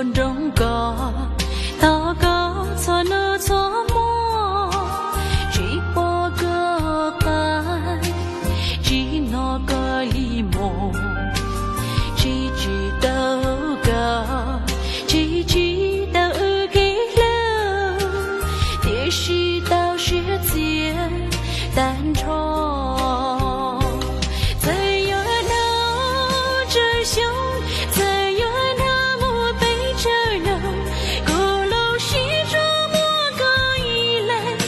Nrog koj thov koj txhua hnub txhua hmo, tsis pom koj qab, tsis hnov koj li mus, tsis tsis tau koj, tsis tsis tau wb kev hlub, tiam sis tau siab txias tag nrho. Txawm yuav dhau tsawg xyoo, txawm yuav dhau mus pes tsawg xyoo, kuv lub siab tsuas muaj koj ib leeg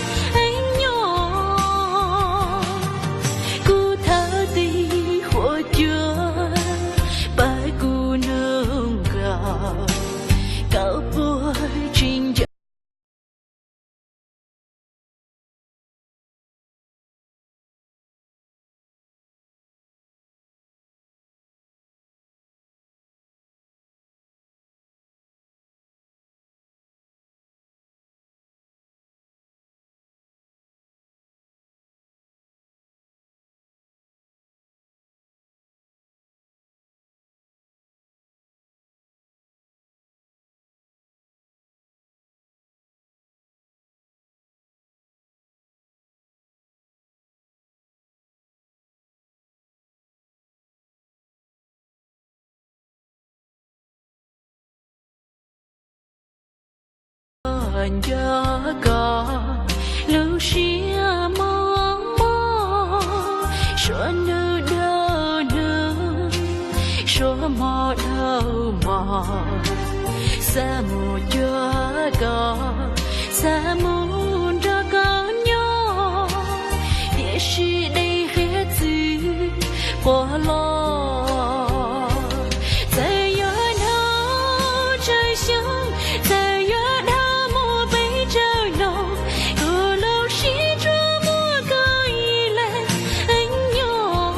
nyob. Kuv thov txij huam cua, pab kuv nug koj, koj puas tsis nco. Nco koj lub siab mos mos, suav ntuj dhau hnub, suav hmo dhau hmo, xav mus cuag koj, xav mus nrog koj nyob, tiam sis dej qhiab txwv quaj los. Txawm yuav dhau tsawg xyoo, txawm yuav dhau mus pes tsawg xyoo, kuv lub siab tsuas muaj koj ib leeg nyob.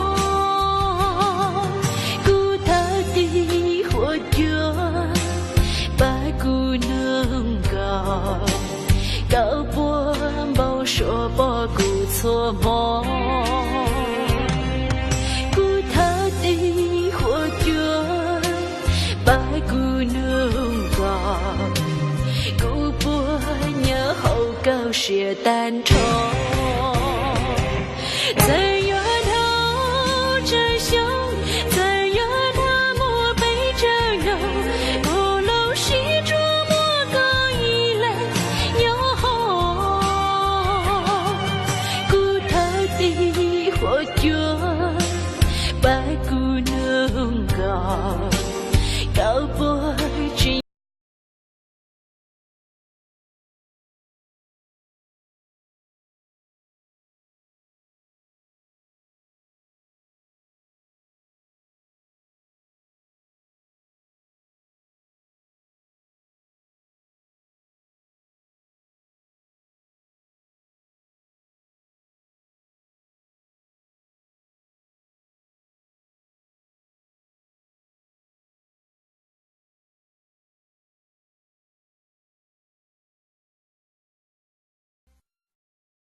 Kuv thov txij huam cua, pab kuv nug koj, koj puas npau suav pom kuv txhua hmo. Kuv thov txij huam cua, pab kuv nug koj, kuv puas nyob hauv koj siab tag nrho. Txawm yuav dhau tsawg xyoo, txawm yuav dhau mus pes tsawg xyoo, kuv lub siab tsuas muaj koj ib leeg nyob hauv. Kuv thov txij huam cua, pab kuv nug koj, koj puas